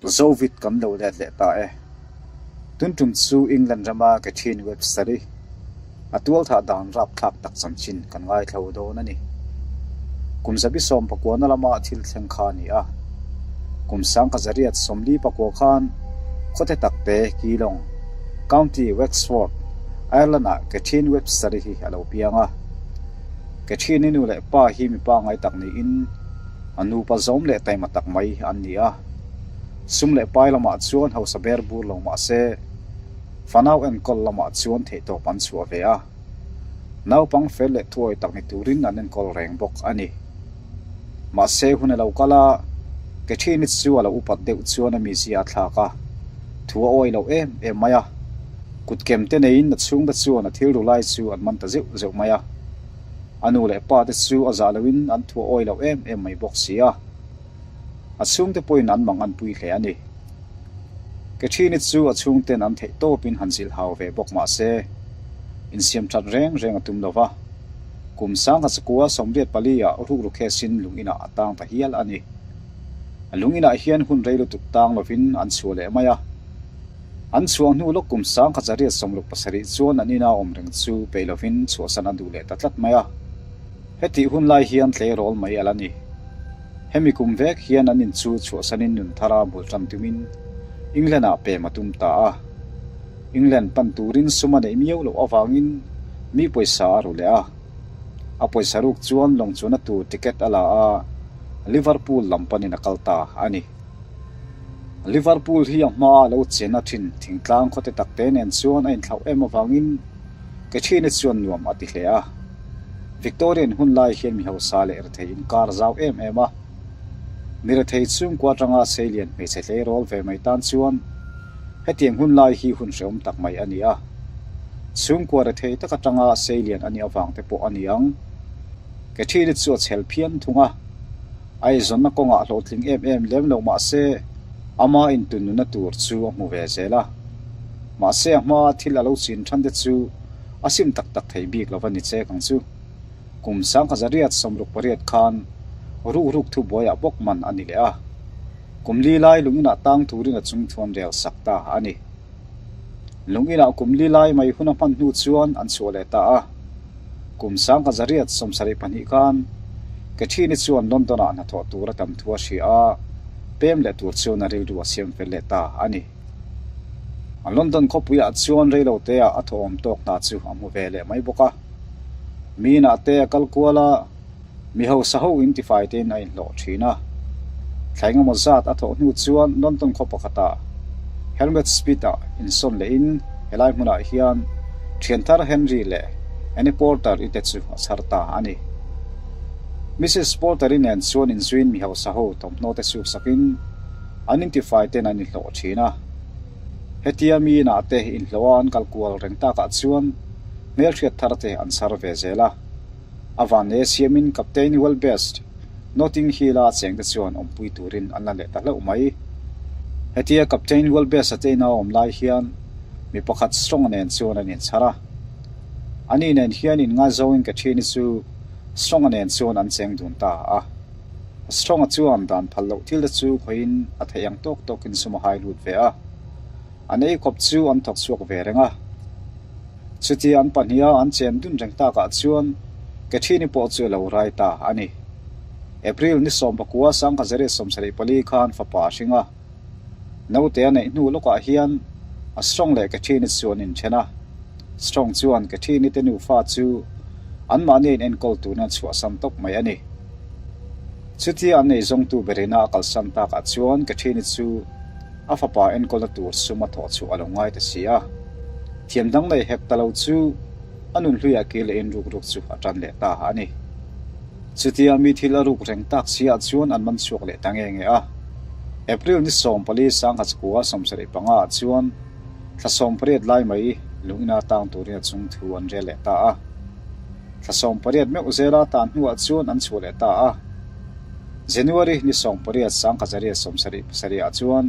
Zovit kan lo let leh ta e. Tun tum chu England rama Catherine Webster-i a tualthah dan rapthlak tak chanchin kan ngaithlo dawn a ni. Kum zabi sawmpakuana lama thil thleng kha a ni a. Kum sangkhat zariat sawmli pakua khan khawte takte Keelong, County Wexford, Ireland-ah Catherine Webster-i hi a lo piang a. Catherine-i nu leh pa hi mipa ngai tak niin a nupa zawm leh taima tak mai an ni a. Sum leh pai lamah chuan hausa ber bur lo mah se, fanau enkawl lamah chuan theihtawp an chhuah ve a. Naupang fel leh thuawi tak ni turin an enkawl reng bawk a ni. Mahse hun a lo kal a, Catherine-i chu a lo upat deuh chuan a mizia a thlak a, thu a awi lo em em mai a. Kutkem te neiin a chhungte chuan a thil ru lai chu an man ta zeuh zeuh mai a. A nu leh pa te chu a zah loin an thu a awi lo em em mai bawk si a. A chhungte pawhin an mang an pui hle a ni. Catherine-i chu a chhungten an theih tawpin han zilh hau ve bawk mah se, insiam that reng reng a tum lo va. Kum sangha chakua 84 ah rukru khesin lung inah a tang ta hial a ni. Lung inah hian hun rei lutuk tang lovin an chhuah leh mai a. An chhuah hnu lawk kum 1967 chuan an ina awm reng chu peih lovin chhuahsan a duh leh ta tlat mai a. Hetih hun lai hian tleirawl mai a la ni. Hemi kum vek hian an in chu chhuahsanin nun thara bul tan tumin England-ah pem a tum ta a. England pan turin sum a neih miau loh avangin mi pawisa a ru leh a. A pawisa ruk chuan lawng chuanna tur ticket a la a, Liverpool lam panin a kal ta a ni. Liverpool hi a hmaa a lo chenna thin thingtlang khawte takte nen chuan a inthlauh em avangin Catherine chuan nuam a ti hle a. Victorian hun lai hian mi hausa leh rethei inkar zau em em a. Mi rethei chhungkua atanga seilian hmeichhe tleirawl ve mai tan chuan hetiang hun lai hi hun hrehawm tak mai a ni a. Chhungkua rethei tak atanga seilian a nih avang te pawh a ni ang. Catherine chu a chhel phian thung a. A eizawnna kawngah hlawhtling em em lem lo mah se ama intunnuna tur chu a hmu ve zel a. Mahse a hmaa thil a lo chin than te chu a sim tak tak thei bik lo va ni chek ang chu. Kum 1968 khan ruk ruk thu buaiah bawk man a ni leh a. Kum li lai lung inah tang turin a chung thuan rel sak ta a ni. Lung inah kum li lai mai hun a hman hnu chuan an chhuah leh ta a. Kum 1972 khan Catherine-i chuan London-ah hnathawh tur a tam thu a hria a, pem leh tur chuan a rilru a siam fel leh ta a ni. London khawpuiah chuan reiloteah a thawhawm tawk hna chu a hmu ve leh mai bawk a. Mi inah te a kal kual a, mi hausa ho in tifai tein a inhlawh thin a. Thla engemaw zat a thawh hnu chuan London khaw pakhatah Helmet Smith-ah insawn lehin helai hmunah hian thian thar Henry leh Annie Porter-i te chu a chhar ta a ni. Mrs Porter-i nen chuan inzuiin mi hausa ho thawmhnaw te suksakin An intifai ten an inhlawh thin a. Hetia mi inah te inhlawh a an kal kual reng takah chuan hmelhriat thar te an chhar ve zel a. A vanlei a siamin Captain Welbest, Notting Hill-a chengte chuan awmpui turin an la leh ta hlauh mai. Hetia Captain Welbest-a te ina a awm lai hian mi pakhat Strong-a nen chuan an inchhar a. Ani nen hian inngaizawngin Catherine-i chu Strong-a nen chuan an cheng dun ta a. Strong-a chuan dan phal loh thil te chu khawihin a theih ang tawk tawkin sum a hai lut ve a. An ei khawp chu an thawk chhuak ve reng a. Chutia an pahniha an chen dun reng takah chuan Catherine-i pawh chu a lo rai ta a ni. April ni 19 1974 khan fapa a hring a. Naute a neih hnu lawkah hian a Strong leh Catherine-i chu an inthen a. Strong chuan Catherine-i te nufa chu anmahni a inenkawl turin a chhuahsan tawp mai a ni. Chutia an eizawngtu berina a kalsan takah chuan Catherine-i chu a fapa enkawlna tur sum a thawh chhuah a lo ngai ta si a. Thiam dang nei hek ta lo chu a nun hluiah kir lehin ruk ruk chu a tan leh ta a ni. Chutia mi thil a ruk reng tak siah chuan an man chhuak leh ta nge nge a. April ni 14 1975 ah chuan thla 18 lai mai lung ina tang turin a chung thu an rel leh ta a. Thla 18 meuh zela tan hnuah chuan an chhuah leh ta a. January ni 18 1977 ah chuan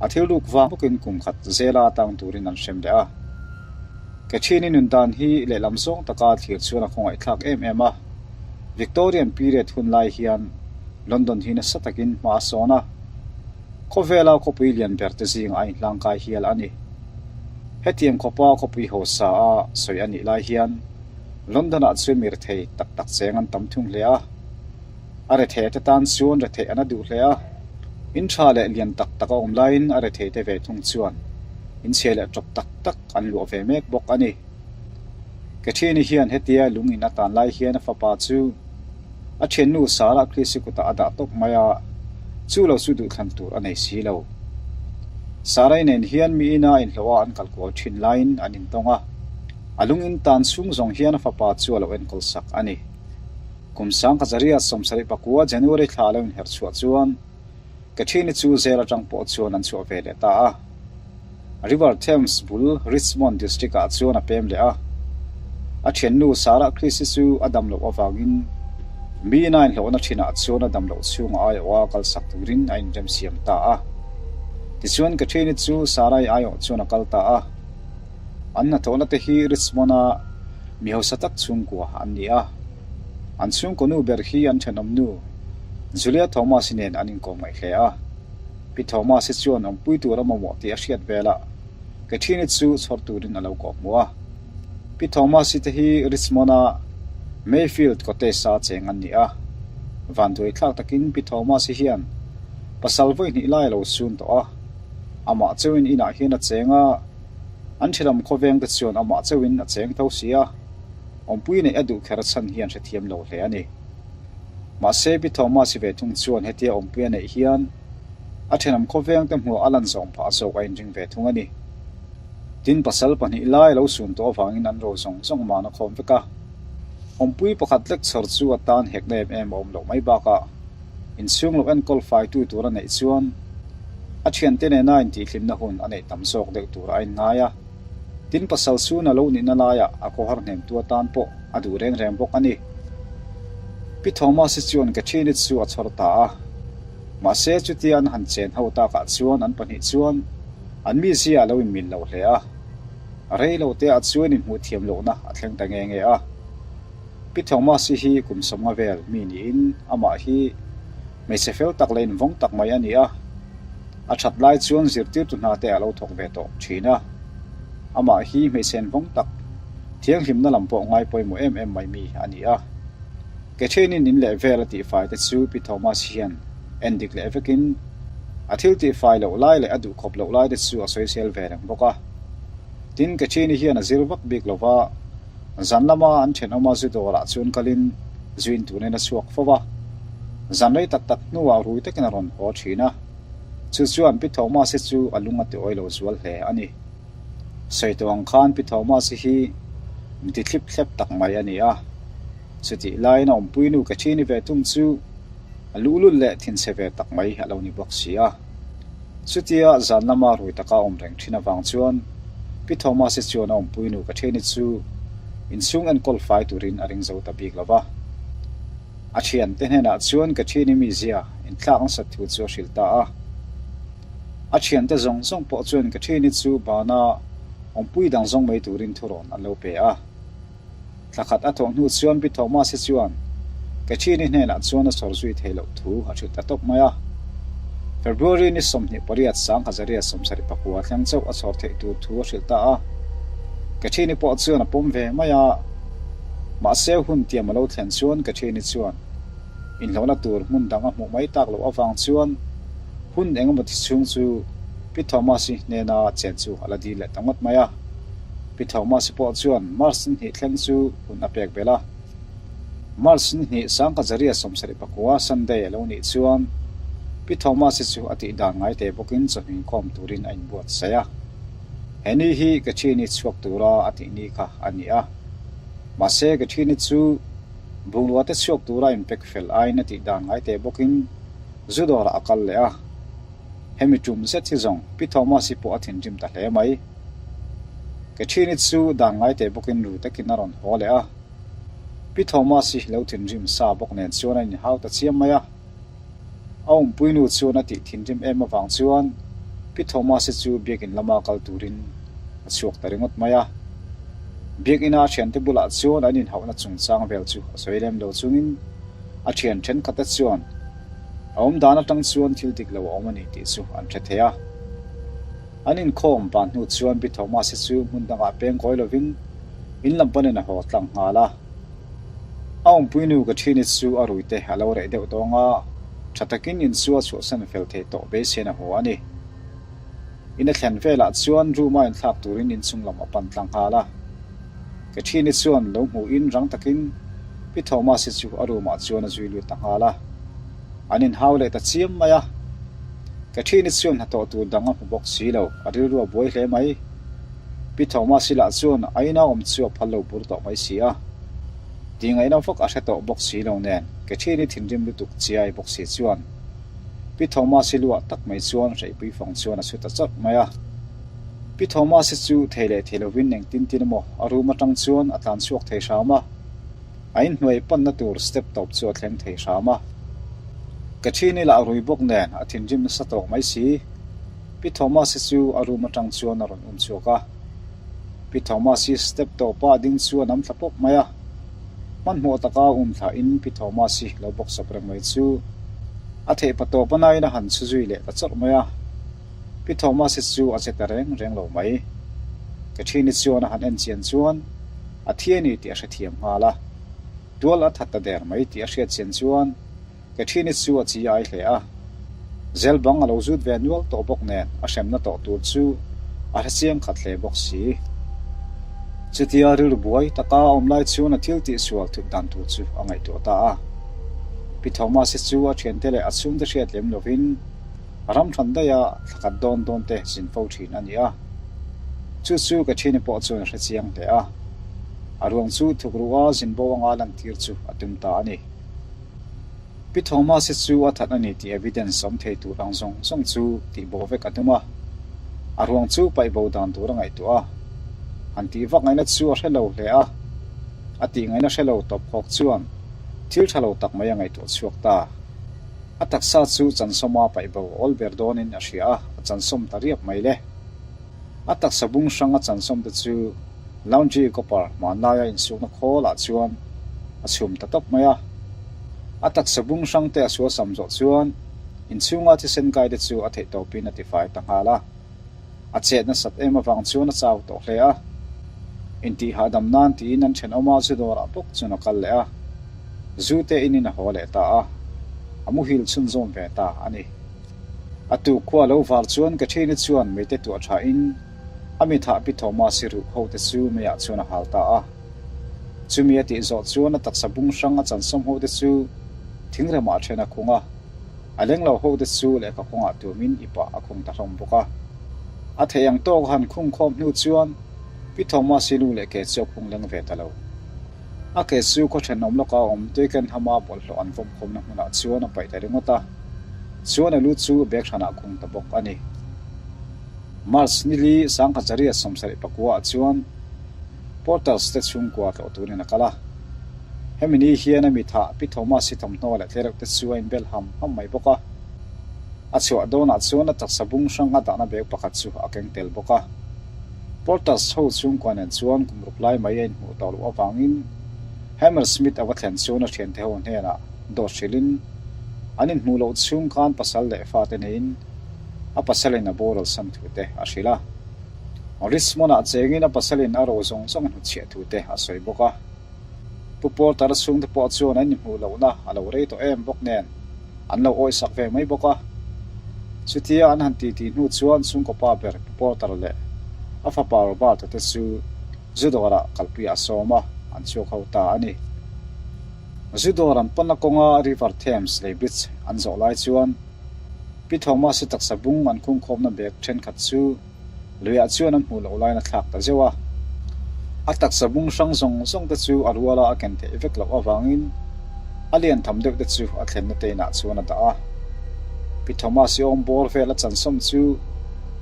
a thil ruk vang bawkin kum khat zela tang turin an hrem leh a. Catherine-i nun dan hi lehlam zawng taka thlir chuan a khawngaihthlak em em a. Victorian period hun lai hian London hi nasa takin hma a sawn a. Khawvela khawpui lian ber te zingah a inhlangkai hial a ni. Hetiang khawpa khawpui hausa a sawi a nih lai hian London-ah chuan mi rethei tak tak cheng an tam thung hle a. A rethei te tan chuan retheih an a duh hle a. In tha leh lian tak tak a awm laiin a rethei te ve thung chuan inchhe leh tawp tak tak an luah ve mek bawk a ni. Catherine-i hian hetia lung in a tan lai hian a fapa chu a thiannu Sarah Chrissy kutah a dah tawp mai a, chu lo chu duhthlan tur a nei si lo. Sarah-i nen hian mi ina inhlawh a an kal kual thin laiin an intawng a, a lung in tan chhung zawng hian a fapa chu a lo enkawl sak a ni. Kum 1974 January thla a lo inherh chhuah chuan Catherine-i chu zel atang pawh chuan an chhuah ve leh ta a. River Thames bul Richmond District-ah chuan a pem leh a. A thiannu Sarah Christie chu a dam loh avangin mi ina inhlawhna thinah chuan a dam loh chhunga aiawha kalsak turin a inremsiam ta a. Tichuan Catherine-i chu Sarah-i aiawh chuan a kal ta a. An hnathawhna te hi Richmond-a mi hausa tak chhungkua an ni a. An chhungkaw nu ber hi an thenawm nu Julia Thomas-i nen an inkawm ngaih hle a. Pi Thomas-i chuan awmpui tur a mamawh tih a hriat velah Catherine-i chu chhawr turin a lo kawh hmu a. Pi Thomas-i te hi Richmond-a Mayfield Cottage-a cheng an ni a. Vanduai thlak takin Pi Thomas-i hian pasal vawi hnih lai a lo sun tawh a. Amah chauhin inah hian a cheng a, an thenawm khawveng te chuan amah chauhin a cheng tho si a. Awmpui neih a duh kher chhan hi an hrethiam lo hle a ni. Mahse, Pi Thomas-i ve thung chuan hetia awmpui a neih hian a thenawm khawveng te hmuah a lan zawng phah zawk a inring ve thung a ni. Tin, pasal pahnih lai a lo sun tawh avangin an ro zawng zawng man a khawm vek a. Awmpui pakhat lek chhawr chu a tan hekna em em a awm loh mai bakah inchhung lo enkawl faitu tur a neih chuan a thiante nena intihhlimna hun a neih tam zawk deuh tur a inngai a. Tin, pasal sun a lo nihna laiah a khawhar hnemtu atan pawh a duh reng reng bawk a ni. Pi Thomas-i chuan Catherine-i chu a chhawr ta a. Mahse, chutia an han chen ho takah chuan an pahnih chuan an mizia a lo inmil lo hle a. Rei lo teah chuan inhmuh thiam lohna a thleng ta nge nge a. Pi Thomas-i hi kum sawmnga vel mi niin amah hi hmeichhe fel tak leh invawng tak mai a ni a. A that lai chuan zirtirtu hna te a lo thawk ve tawh thin a. Amah hi hmeichhe invawng tak, thianghlimna lam pawh ngai pawimawh em em mai mi a ni a. Catherine-in in leh vel a tihfai te chu Pi Thomas hian en dik leh vekin a thil tihfai loh lai leh a duhkhawp loh lai te chu a sawisel ve reng bawk a. Tin, Catherine-i hian a zir vak bik lo va, zan lama an thenawma zu dawrah chuan kalin zuin tunin a chhuak fo va. Zan rei tak tak hnuah rui takin a rawn haw thin a. Chu chuan Pi Thomas-i chu a lung a ti awi lo zual hle a ni. Sawi tawh ang khan Pi Thomas-i hi mi thlip thlep tak mai a ni a. Chutih laiin a awmpuinu Catherine-i ve thung chu a luhlul leh thinchhe ve tak mai a lo ni bawk si a. Chutia zan lama rui taka awm reng thin avang chuan Pi Thomas-i chuan a awmpuinu Catherine-i chu inchhung enkawl fai turin a ring zo ta bik lo va. A thiante hnenah chuan Catherine-i mizia inthlak nasat thu chu a hrilh ta a. A thiante zawng zawng pawh chuan Catherine-i chu bana awmpui dang zawng mai turin thurawn an lo pe a. Thla khat a thawh hnu chuan Pi Thomas-i chuan Catherine-i hnenah chuan a sawr zui thei loh thu a hrilh ta tawp mai a. February ni 28 1979 thleng chauh a chhawr theih tur thu a hrilh ta a. Catherine-i pawh chuan a pawm ve mai a. Mahse hun tiam a lo thlen chuan Catherine-i chuan inhlawhna tur hmun dang a hmuh mai tak loh avang chuan hun eng emaw ti chhung chu Pi Thomas-i hnena chen chu a la dil leh ta ngawt mai a. Pi Thomas-i pawh chuan March ni hnih thleng chu hun a pek belh a. March ni hnih 1979 Sunday a lo nih chuan Pi Thomas-i chu a tih dan ngai te bawkin chawhnu inkhawm turin a inbuatsaih a. He ni hi Catherine-i chhuak tura a tih ni kha a ni a. Mahse Catherine-i chu bungrua te chhuak tura inpek fel aiin a tih dan ngai te bawkin zu dawrah a kal leh a. Hemi tum zet hi zawng Pi Thomas-i pawh a thinrim ta hle mai. Catherine-i chu dan ngai te bawkin ru takin a rawn haw leh a. Pi Thomas-i lo thinrim sa bawk nen chuan a inhau ta chiam mai a. A awmpuinu chuan a tih thinrim em avang chuan Pi Thomas-i chu biakin lama kal turin a chhuak ta ringawt mai a. Biakina a thiante bulah chuan an inhauhna chungchang vel chu a sawi lem lo chungin a thian thenkhatte chuan. A awm dan atang chuan thil dik lo a awm a ni tih chu an hre thei a. An inkhawm ban hnu chuan Pi Thomas-i chu hmun dangah peng kawi lovin in lam panin a haw tlang nghal a. A awmpuinu Kathini chu a rui te a lo reh deuh tawng a, tha takin in chu a chhuahsan fel thei tawh beisein a haw a ni. In a thlen velah chuan room a inthlak turin inchung lam a pan tlang nghal a. Kathini chuan lo hmuhin rang takin Pi Thomas-i chu a room ah chuan a zui lut ta nghal a. An inhau leh ta chiam mai a. Kathini chuan hnathawh tur dang a hmu bawk si lo, a rilru a buai hle mai. Pi Thomas-i lah chuan a ina awm chu a phal lo bur tawh mai si a. Tihngaihna vak a hre tawh bawk si lo nen Kathini thinrim lutuk chiai bawk si chuan Pi Thomas-i luah tak mai chuan hreihpui fang chuan a chhu ta chawt mai a. Pi Thomas-i chu thei leh thei lovin engtin tin emaw a room atang chuan a tlan chhuak thei hram a, a inhnuai panna tur step tawp chu a thleng thei hram a. Kathini lah rui bawk nen a thinrim nasa tawk mai si. Pi Thomas-i chu a room atang chuan a rawn um chhuak a. Pi Thomas-i step tawpa a ding chu a nam thla pawp mai a. Hmanhmawh taka um thlahin Pi Thomas-i lo bawk sawp reng mai chu a theih pa tawp a nain a han chhu zui leh ta chawrh mai a. Pi Thomas-i chu a che ta reng reng lo mai. Kathini chuan a han en chian chuan a thi a ni tih a hrethiam nghal a. Tual a that ta der mai tih a hriat chian chuan Kathini chu a chi ai hle a. Zel bang a lo zut ve nual tawh bawk nen a hremna tawh tur chu a hre chiang khat hle bawk si. Chutia rilru buai taka a awm lai chuan a thil tihsual thut dan tur chu a ngaihtuah ta a. Pi Thomas-i chu a thiante leh a chhungte hriat lem lovin ram hran daiha thla khat dawn dawn te zin fo thin a ni a. Chu chu Kathini pawh chuan a hre chiang hle a. A ruang chu thuk ruh a zin bo anga lantir chu a tum ta a ni. Pi Thomas hi chu a that a ni tih evidence awm thei tur ang zawng zawng chu tih bo vek a tum a. A ruang chu paih bo dan tur a ngaihtuah a. Han tih vak ngaihna chu a hre lo hle a. A tih ngaihna hre lo tawp hawk chuan thil tha lo tak mai a ngaihtuah chhuak ta. A taksa chu chansawma paih bo awl ber dawnin a hria a, a chansawm ta riap mai le. A taksa bung hrang a chansawm te chu Laundry copper hmanlaia insukna khawlah chuan a chhum ta tawp mai a. A taksa bung hrang te a sualsam zawh chuan inchhunga thisen kai te chu a theih tawpin a tifai ta nghal a. A chet nasat em avang chuan a chau tawh hle a. Intih hahdam nan tiin an thenawma zu dawrah bawk chuan a kal leh a. Zu te inin a haw leh ta a. A muhil chhunzawm ve ta a ni. A tuk khua lo var chuan Kathini chuan meite tuah thain a mithah Pi Thomas i ruh ho te chu meiah chuan a hal ta a. Chumi a tih zawh chuan a taksa bung hrang a chansawm ho te chu thingremah a then a khung a, a leng lo ho te chu lehkha kawngah tumin i pah a khung ta hlawm bawk a. A theih ang tawk a han khung khawm hnu chuan Pi Thomas i lu leh ke chu a khung leng ve ta lo. A ke chu khaw thenawm lawka awm Twickenham-a bawlhhlawh an vawm khawmna hmunah chuan a paih ta ringawt a, chuan a lu chu bag hranah khung ta bawk a ni. March nili Sangkhacharia 74 ah chuan Porters te chhungkua tlawh turin a kal a. Hemi ni hian a mithah Pi Thomas hi thawmhnaw leh tlereuh te chu a inbel ham ham mai bawk a. A chhuah dawnah chuan a taksa bung hrang a dahna bag pakhat chu a keng tel bawk a. Porters ho chhungkua nen chuan kum ruk lai mai a inhmuh tawh loh avangin Hammersmith a va thlen chuan a thiante ho hnenah dawt hrilhin an inhmuh loh chhung khan pasal leh fate neiin a pasalin a boral san thu te a hrilh a. Richmond-ah chengin a pasalin a ro zawng zawng a hnutchhiah thu te a sawi bawk a. Pu Porter a chhungte pawh chuan an inhmuh lohna a lo rei tawh em bawk nen an lo awisak ve mai bawk a. Chutia an han titi hnu chuan chhungkaw pa ber Pu Porter leh a fapa Robert-a te chu zu dawrah kalpuiah a sawm a, an chhuak ho ta a ni. Zu dawr an panna kawnga River Thames lei bridge an zawh lai chuan Pi Thomas-i taksa bung an khungkhawmna bag thenkhat chu luiah chuan an hmuh loh laiin a thlak ta zeuh a. A taksa bung hrang zawng zawng te chu a ruala a ken theih vek loh avangin a lian tham deuh te chu a thlenna te inah chuan a dah a. Pi Thomas-i awm bawr vel a chansawm chu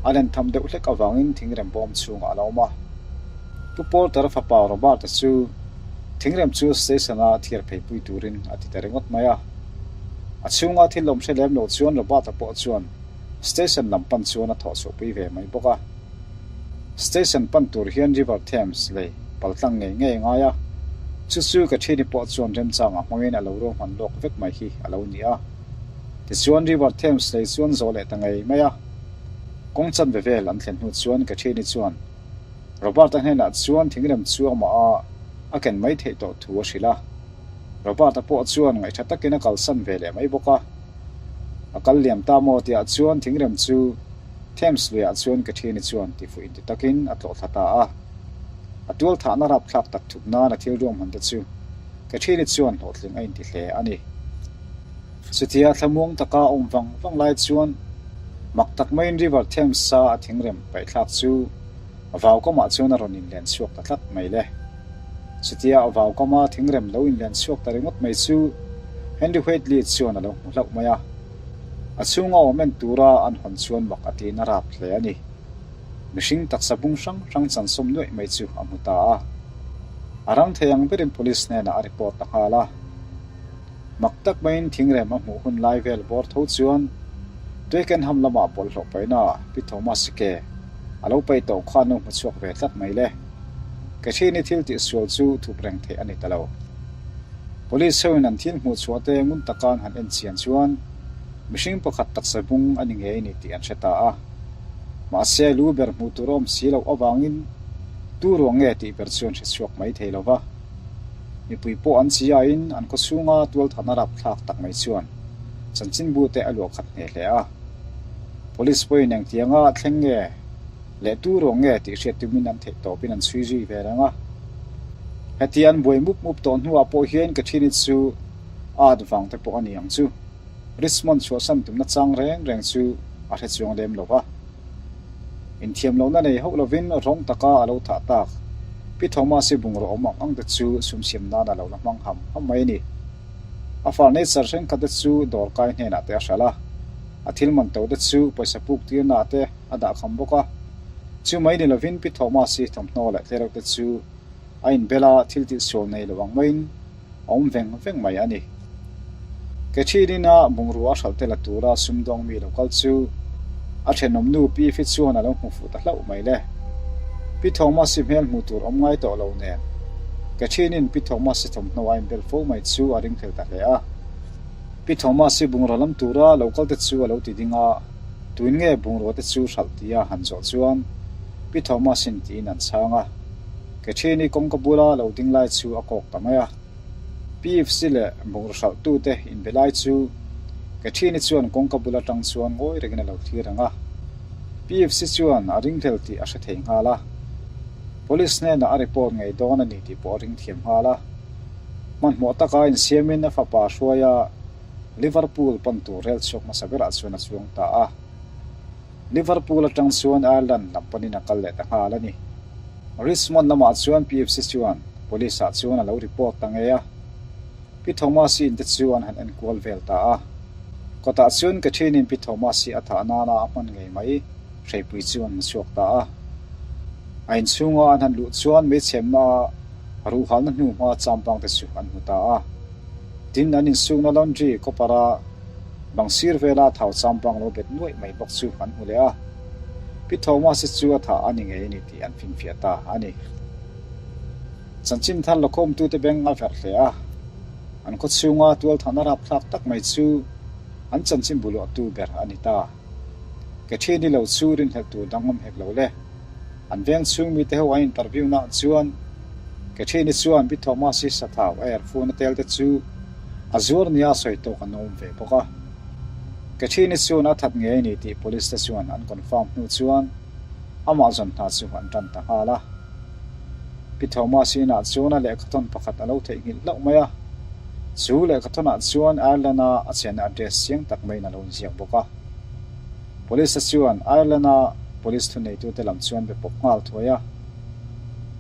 a len tham deuh hlek avangin thingrem bawm chhungah a la awm a. Pu Porter-a fapa Robert-a chu thingrem chu station-a thiar pheipui turin a ti ta ringawt mai a. A chhunga thil awm hre lem lo chuan Robert-a pawh chuan Station lam pan chuan a thawh chhuahpui ve mai bawk a. Station pan tur hian River Thames lei paltlang ngei ngei a ngai a, chu chu Kathini pawh chuan remchangah hmangin a lo ruahman lawk vek mai hi a lo ni a. Tichuan River Thames lei chuan zawh leh ta ngei mai a. Kawng chanve vel an thlen hnu chuan Catherine-i chuan Robert-a hnenah chuan thingrem chu amah a a ken mai theih tawh thu a hrilh a. Robert-a pawh chuan ngaihṭha takin a kalsan ve leh mai bawk a. A kal liam ta maw tihah chuan thingrem chu Thames luiah chuan Catherine-i chuan tifuh inti takin a tlawh thla ta a. A tual thahna rapthlak tak thup nan a thil ruahman te chu Catherine-i chuan hlawhtling a inti hle a ni. Chutia thlamuang taka a awm vang vang lai chuan mak tak maiin River Thames-a a thingrem paihthlak chu vau kamah chuan a rawn inlen chhuak ta tlat mai le. Chutia a vau kama thingrem lo inlen chhuak ta ringawt mai chu Henry Whately chuan a lo hmu hlauh mai a. A chhunga awm en tura an hawn chuan mak a tiin a rap hle a ni. Mihring taksa bung hrang hrang chansawm nuaih mai chu a hmu ta a. A rang thei ang berin police hnenah a report ta nghal a. Mak tak maiin thingrem a hmuh hun lai vel bawr tho chuan Twickenham lamah bawlhhlawh paihna Pi Thomas ke a lo paih tawh khan lo hmu chhuak ve tlat mai le. Catherine-i thil tih sual chu thup reng theih a ni ta lo. Police hoin an thil hmuh chhuah te ngun taka an han en chian chuan mihring pakhat taksa bung a ni ngei a ni tih an hre ta a. Mahse lu ber hmuh tur a awm si loh avangin tu ruang nge tih ber chu an hre chhuak mai thei lo va. Mipui pawh an chi aiin an khaw chhunga tualthahna rapthlak tak mai chuan chanchinbu te a luah khat hneh hle a. Police pawhin engtianga thleng nge leh tu ruang nge tih hriat tumin an theih tawpin an chhui zui ve reng a. Heti an buai mup mup tawh hnuah pawh hian ka thini chu at vang te pawh a ni ang chu. Richmond chhuahsan tumna chang reng reng chu a hre chuang lem lo va. Inthiam lohna nei hauh lovin rawng taka a lo thah tak Pi Thomas-i bungraw awm ang ang te chu sumsiam nan a lo la hmang ham ham mai a ni. A furniture thenkhat te chu dawrkai hnenah te a hralh a, a thil man to te chu pawisa puk tirna te a dah kham bawk a. Chu mai ni lovin Pi Thomas-i thawmhnaw leh tlereuh te chu a inbel a, thil tihsual nei lo ang maiin a awm veng veng mai a ni. Catherine-a bungrua a hralh te la tura sumdawng mi lo kal chu a thenawm nu Pi Fi chuan a lo hmu fuh ta hlauh mai le. Pi Thomas-i hmel hmuh tur awm ngai tawh lo nen Catherine-in Pi Thomas-i thawmhnaw a inbel fo mai chu a ringhlel ta hle a. Pi Thomas-i bungrua lam tura lo kal te chu a lo ti ding a, tuin nge bungrua te chu hralh tia han zawh chuan Pi Thomas-in tiin an chhang a. Catherine-i kawngka bula lo ding lai chu a kawk ta mai a. PFC leh bungraw hralhtute inbe lai chu Catherine-i chuan kawngka bul atang chuan ngawi rengin a lo thlir ang a. PFC chuan a ringhlel tih a hre thei nghal a. Police hnenah a report ngei dawn a ni tih pawh a ring thiam nghal a. Hmanhmawh taka insiamin a fapa hruaia Liverpool pan tur rel chhuak hmasa berah chuan a chuang ta a. Liverpool atang chuan Ireland lam panin a kal leh ta nghal a ni. Richmond lamah chuan PFC chuan Police ah chuan a lo report ta ngei a. Pi Thomas-i in te chu an han enkual vel ta a. Kawtah chuan Catherine-in Pi Thomas-i a thah nana a hman ngei mai hreipui chu an hmu chhuak ta a. A inchhunga an han luh chuan meichhemna a ruhhalna hnuhma champang te chu an hmu ta a. Tin, an insukna laundry copper-a Bang sir vela thau chambang lo bet nuaih mai bawk chu an hmu leh a, Pi Thomas-i chu a thah a ni ngei a ni tih an finfiah ta a ni. Chanchin thar lakhawmtute beng a verh hle a, an khaw chhunga tualthahna rapthlak tak mai chu an chanchin buluahtu ber a ni ta. Catherine-i lo chu rinhlelh tur dang awm hek lo le. An veng chhung mite ho an interview naah chuan Catherine-i chuan Pi Thomas-i sathau a earphone a tel te chu a zuar nia sawi tawk an awm ve bawk a. Catherine-i chuan a that ngei a ni tih police te chuan an confirm hnu chuan amah zawn hna chu an tan ta nghal a. Pi Thomas-i inah chuan a lehkhathawn pakhat a lo theihnghilh hlauh mai a. Chu lehkhathawnah chuan Ireland-a a chenna address chiang tak maiin a lo inziak bawk a. Police-a chuan Ireland-a police thuneitute lam chuan be pawp nghal thuai a.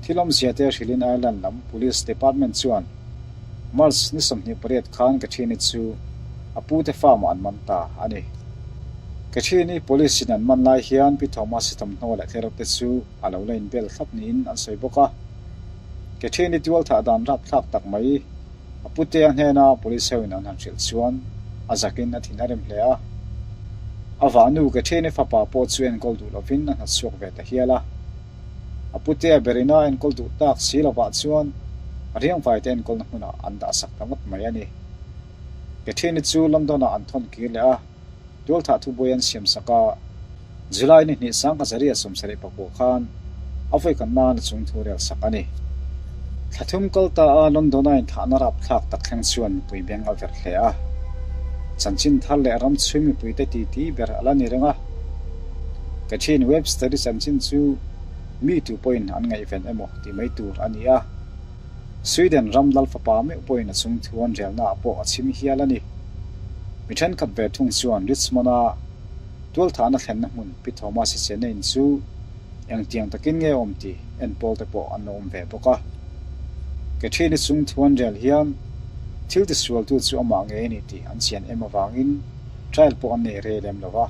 Thil awmzia te hrilhin Ireland lam Police Department chuan March ni 28 khan Catherine-i chu a pute farm-ah an man ta a ni. Catherine-i police-in an man lai hian Pi Thomas-i thawmhnaw leh tlereuhte chu a lo la inbel thlap niin an sawi bawk a. Catherine-i tualthah dan rapthlak tak mai A putea hnena police hoin an han hrilh chuan a zakin a thin a rem hle a. A vahnu Catherine-i fapa pawh chu enkawl duh lovin a hnatchhuak ve ta hial a. A putea berina enkawl duh tak si lovah chuan riangvaite enkawlna hmunah an dahsak ta ngawt mai a ni. Catherine-i chu London-ah an thawn kir leh a, tualthah thubuai an siam sak a. July ni hnih sangkhazaria 74 khan a vawikan nan a chung thu rel sak a ni. Thla thum kal ta a London-a inthahna rapthlak tak thleng chuan mipui beng a verh hle a. Chanchin thar leh ram chhung mipuite titi ber a la ni reng a. Catherine Webster-i chanchin chu mi tu pawhin an ngaihven emaw ti mai tur a ni a. Sweden ram lal fapa meuh pawhin a chung thu an relnaah pawh a chim hial a ni. Mi thenkhat ve thung chuan Richmond-a tualthahna thlenna hmun Pi Thomas-i chenna in chu engtiang takin nge awm tih en pawl te pawh an lo awm ve bawk a. Catherine-i chung thu an rel hian thil tisualtu chu amah ngei a ni tih an chian em avangin trial pawh an nei rei lem lo va.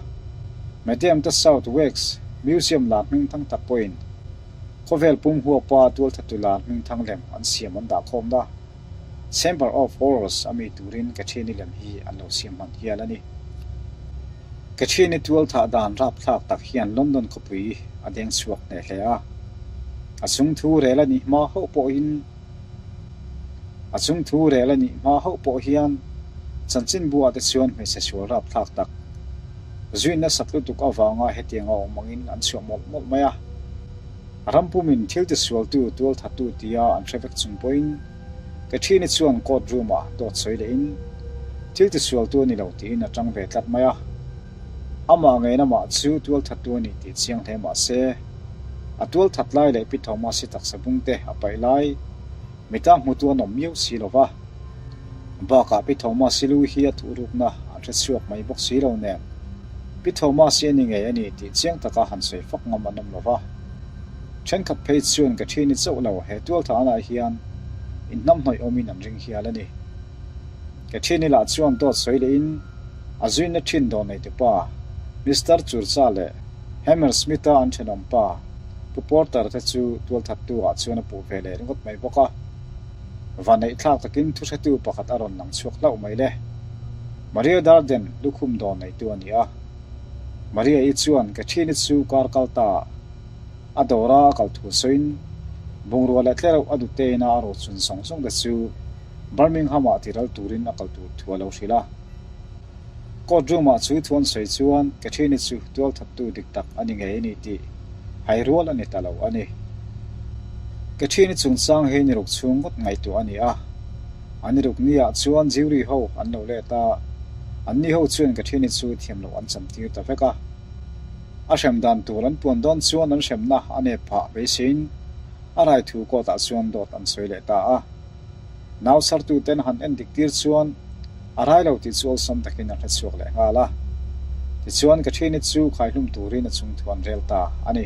Madam te South Wax Museum lar hmingthang tak pawhin Khawvel pum huapa tualthatu lar hmingthang lem an siam an dah khawmna Chamber of Horrors a mi turin Catherine-i lem hi an lo siam hman hial a ni. Catherine-i tualthah dan rapthlak tak hian London khawpui a deng chhuak hneh hle a. A chung thu rel a nih hma hauh pawhin A chung thu rel a nih hma hauh pawh hian chanchinbu ah te chuan hmeichhe sual rapthlak tak Zui nasat lutuk avanga hetiang a awm angin an chhuah mawlh mawlh mai a. Ram pumin thil tisualtu tualthatu tia an hre vek chung pawhin Catherine-i chuan court room-ah dawt sawi lehin thil tisualtu a ni lo tiin a tang ve tlat mai a. Amah ngei amah chu tualthatu a ni tih chiang hle mah se, a tualthat lai leh Pi Thomas-i taksa bungte a paih lai Mita hmutu an awm miau si lo va. Bakah Pi Thomas-i lu hi a thuhrukna an hre chhuak mai bawk si lo nen, Pi Thomas-i a ni ngei a ni tih chiang taka han sawi fak ngam an awm lo va. Thenkhat phei chuan ka ṭhi ni chauh lo he tualthahnah hian inhnamhnawih awmin an ring hial a ni. Ka ṭhi ni lah chuan dawt sawi lehin a zuina ṭhin dawn nei tupa Mister Churcha leh Hammersmith-a an ṭhenawm pa Pu Porter te chu tualthattu ah chuan a puh ve leh ringawt mai bawk a. Vaneih thlak takin thuhretu pakhat a rawn lang chhuak hlauh mai le. Maria Darden lukhum dawn neitu a ni a. Maria-i chuan Catherine-i chu kar kal ta a dawra a kal thu sawiin bungrua leh tlereuh a duteina a rochun zawng zawng te chu Birmingham-ah tiral turin a kal tur thu a lo hrilh a. Court room-ah chu thu an sawi chuan Catherine-i chu tualthattu dik tak a ni ngei a ni tih hai rual a ni ta lo a ni. Catherine-i chungchang hi niruk chhung ngawt ngaihtuah a ni a. A niruk niah chuan jury ho an lo let a, anni ho chuan Catherine-i chu thiam loh an chamtir ta vek a. A hrem dan tur an puan dawn chuan an hremna a nep phah beiseiin a rai thu court-ah chuan dawt an sawi leh ta a. Nau sartuten han en dik tir chuan a rai lo tih chu awlsam takin a hre chhuak leh nghal a. Tichuan Catherine-i chu khaihlum turin a chung thu an rel ta a ni.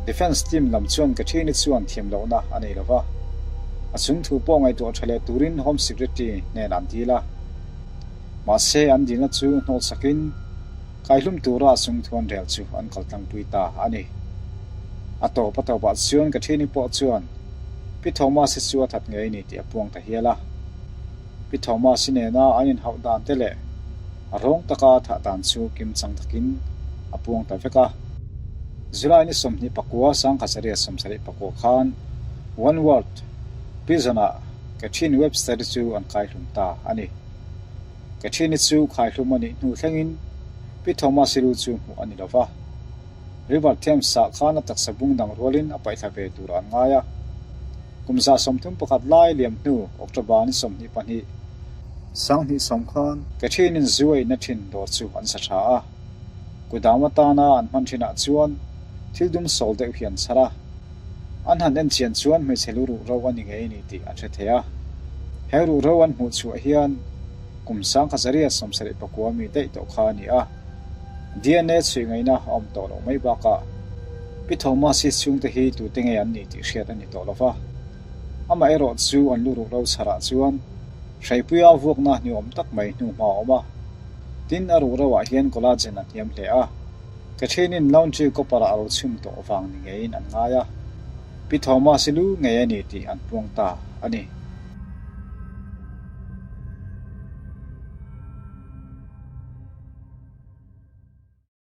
Defence team lam chuan Catherine-i chuan thiam lohna a nei lo va, a chung thu pawh ngaihtuah tha leh turin Home Secretary hnenah an dil a. Mahse an dilna chu hnawl sakin khaihlum tura a chung thu an rel chu an kal tlangpui ta a ni. A tawp a tawpah chuan Catherine-i pawh chuan Pi Thomas-i chu a that ngei a ni tih a puang ta hial a. Pi Thomas-i nena an inhauh dan te leh a rawng taka a thah dan chu kim chang takin a puang ta vek a. July ni 24 1974 khan Wanworth Prison-ah Catherine Webster-i chu an khaihlum ta a ni. Catherine-i chu khaihlum a nih hnu thlengin Pi Thomas-i lu chu hmuh a ni lo va. River Thames-ah khan a taksa bung dang rualin a paihthla ve tur an ngai a. Kum 31 lai liam hnu October ni 22, 2010 khan Catherine-in zu a inna thin dawr chu an sa tha a. Kudam atana an hman thinah chuan thil dum sawl deuh hi an chhar a. An han en chian chuan hmeichhe lu ruhro a ni ngei a ni tih an hre thei a. He ruhro an hmuh chhuah hian kum 1979 mi daih tawh kha a ni a. DNA chhui ngaihna a awm tawh loh mai bakah Pi Thomas-i chhungte hi tute nge an nih tih hriat a ni tawh lo va. Amaherawh chu an lu ruhro chharah chuan hreipuia vuakna hniawm tak mai hnuhma a awm a. Tin, a ruhroah hian collagen a hniam hle a. Catherine-in laundry copper-ah a lo chhum tawh vang ni ngeiin an ngai a. Pi Thomas-i lu ngei a ni tih an puang ta a ni.